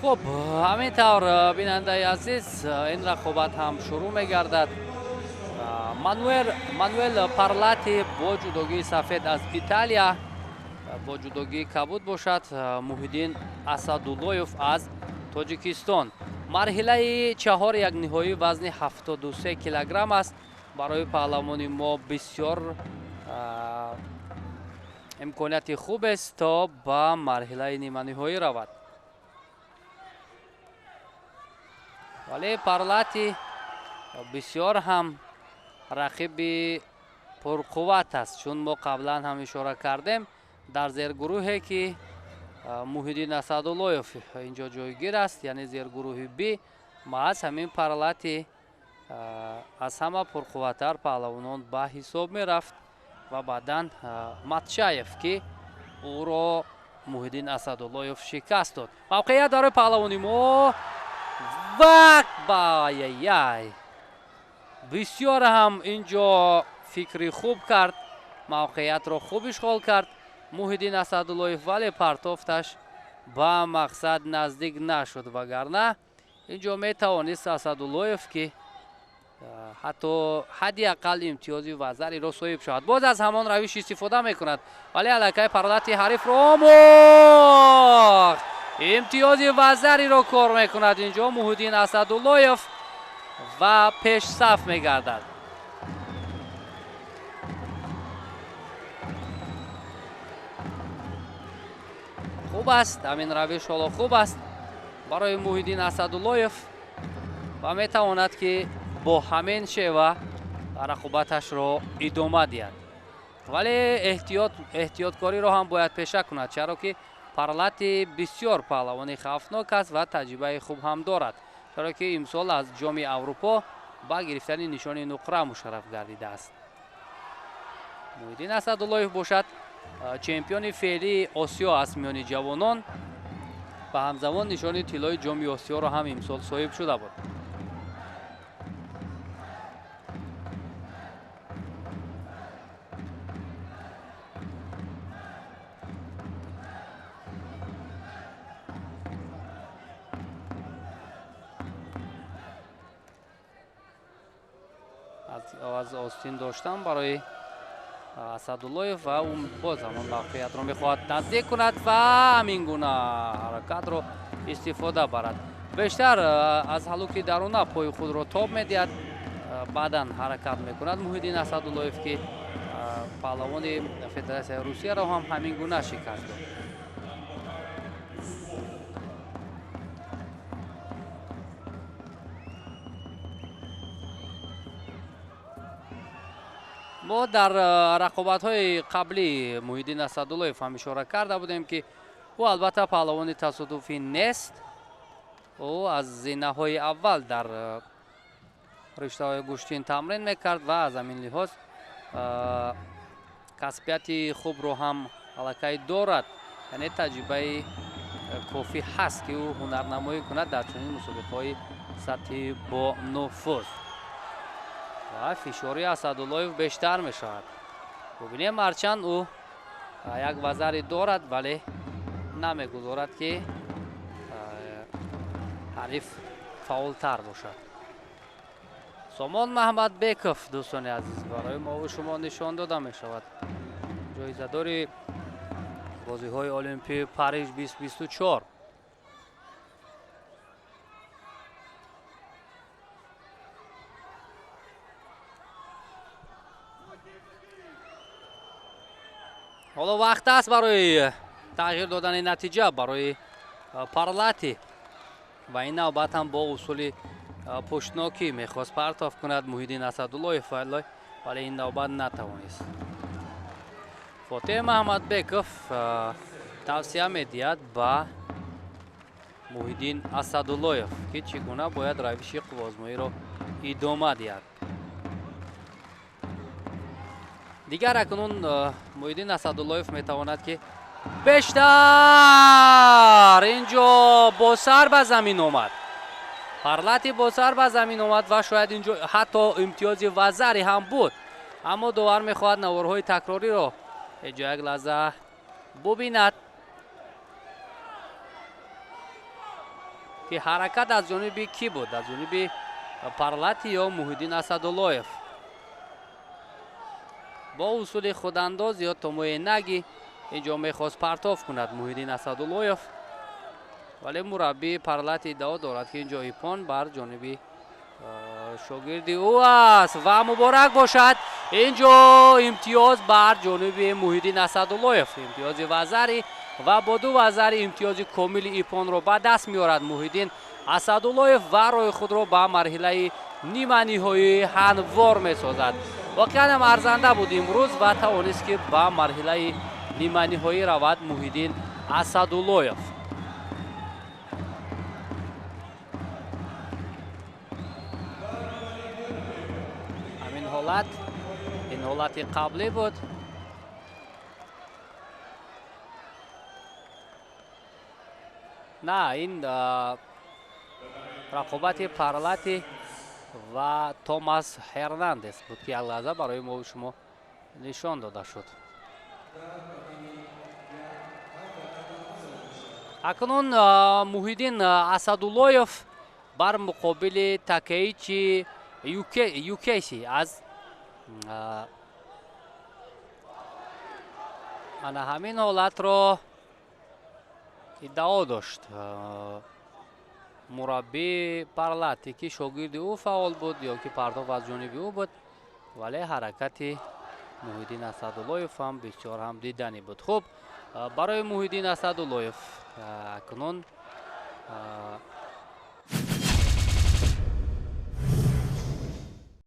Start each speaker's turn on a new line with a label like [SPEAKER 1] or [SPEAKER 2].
[SPEAKER 1] Хуб, ҳамин тавр, бинандаи азиз, ин рақобат ҳам шурӯъ мегардад. Мануэл Парлати бо ҷудогии сафед аз Италия, бо ҷудогии кабуд бошад Муҳиддин Асадуллоев аз Тоҷикистон. Марҳилаи чаҳор як ниҳоии вазни 73 килограмм аст. Барои паҳлавони мо бисёр имконияти хубест то ба марҳилаи ниманиҳоӣ равад. Вале Парлати бисёр ҳам рақиби пурқувват аст, чун мо қаблан ҳам ишора кардем, дар зергурӯҳе ки Муҳиддин Асадуллоев инҷо ҷойгир аст, яъне зергурӯҳи Б, маҳз ҳамин Парлати аз ҳама пурқувваттар паҳлавонон ба ҳисоб мерафт ва баъдан Матшаев, ки ӯро Муҳиддин Асадуллоев шикаст дод. Мавқеият барои паҳлавони мо ва баяяй, бисёр ҳам инҷо фикри хуб кард, мавқеиятро хуб ишғол кард Муҳиддин Асадуллоев, вале партофташ ба мақсад наздик нашуд, вагарна инҷо метавонист Асадуллоев ки ҳатто ҳадди ақал имтиёзи вазариро соҳиб шавад. Боз аз ҳамон равиш истифода мекунад, вале аллакай Парлати ҳарифро омӯхт. Имтиёзи вазариро кор мекунад инҷо Муҳиддин Асадуллоев ва пешсаф мегардад. Хуб аст, ҳамин равиш ҳоло хуб аст барои Муҳиддин Асадуллоев ва метавонад ки бо ҳамин шева рақобаташро идома диҳад. Вале эҳтиёткориро ҳам бояд пеша кунад, чаро ки Парлати бисёр паҳлавони хавфнок аст ва таҷрибаи хуб ҳам дорад, чаро ки имсол аз Ҷоми Аврупо ба гирифтани нишони нуқра мушарраф гардидааст. Муҳиддин Асадуллоев бошад чемпиони феълии Осиё аст миёни ҷавонон ва ҳамзамон нишони тиллои Ҷоми Осиёро ҳам имсол соҳиб шуда буд. Аз остин доштан барои Асадуллоев ва ӯ боз ҳамон мавқеиятро мехоҳад наздик кунад ва ҳамин гуна ҳаракатро истифода барад. Бештар аз ҳалуки даруна пои худро тоб медиҳад, баъдан ҳаракат мекунад Муҳиддин Асадуллоев, ки паҳлавони Федератсияи Русияро ҳам ҳамин гуна шикаст дод. Мо дар рақобатҳои қаблии Муҳиддин Асадуллоев ҳам ишора карда будем, ки ӯ албатта паҳлавони тасодуфӣ нест. Ӯ аз зинаҳои аввал дар риштаҳои гӯштин тамрин мекард ва аз ҳамин лиҳоз касбияти хубро ҳам аллакай дорад, яъне таҷрибаи кофӣ ҳаст, ки ӯ ҳунарнамоӣ кунад дар чунин мусобиқаҳои сатҳи бонуфуз. Ва фишори Асадуллоев бештар мешавад. Бубинем, ҳарчанд ӯ як вазари дорад, вале намегузорад, ки ҳариф фаъолтар бошад. Сомон Маҳмадбеков, дӯстони азиз, барои мову шумо нишон дода мешавад, ҷоизадори бозиҳои Олимпии Париж 2024. Ҳоло вақт аст барои тағйир додани натиҷа барои Парлати ва ин навбат ҳам бо усули пуштнокӣ мехост партоф кунад Муҳиддин Асадуллоев, вале ин навбат натавонист. Фотеҳ Маҳмадбеков тавсия медиҳад ба Муҳиддин Асадуллоев, ки чӣ гуна бояд равиши қувваозмоиро идома диҳад. Дигар акнун Муҳиддин Асадуллоев метавонад, ки бештар инҷо бо сар ба замин омад. Парлати бо сар ба замин омад ва шояд инҷо ҳатто имтиёзи вазари ҳам буд, аммо довар мехоҳад наворҳои такрориро инҷо як лаҳза бубинад. ки ҳаракат аз ҷониби кӣ буд, аз ҷониби Парлати ё Муҳиддин Асадуллоев. Бо усули худандоз ё томои наги инҷо мехост партоф кунад Муҳиддин Асадуллоев, вале мураббии Парлати иддао дорад, ки инҷо иппон бар ҷониби шогирди ӯ аст ва муборак бошад, инҷо имтиёз бар ҷониби Муҳиддин Асадуллоев, имтиёзи вазари ва бо ду вазари имтиёзи комили иппонро ба даст меорад Муҳиддин Асадуллоев ва роҳи худро ба марҳилаи ниманиҳоӣ ҳамвор месозад. Воқеан ҳам арзанда буд имрӯз ва тавонист, ки ба марҳилаи ниманиҳоӣ равад Муҳиддин Асадуллоев. Ҳамин ҳолат, ин ҳолати қаблӣ буд. На, ин рақобати Парлати ва Томас Ҳернандес буд, ки як лаҳза барои мо шумо нишон дода шуд. Акнун Муҳиддин Асадуллоев бар муқобили Такеичи Юкеси аз ана ҳамин ҳолатро иддао дошт мураббии Парлати, ки шогирди ӯ фаъол буд ё ки партоф аз ҷониби ӯ буд, вале ҳаракати Муҳиддин Асадуллоев ҳам бисёр ҳам диданӣ буд. Хуб, барои Муҳиддин Асадуллоев акнун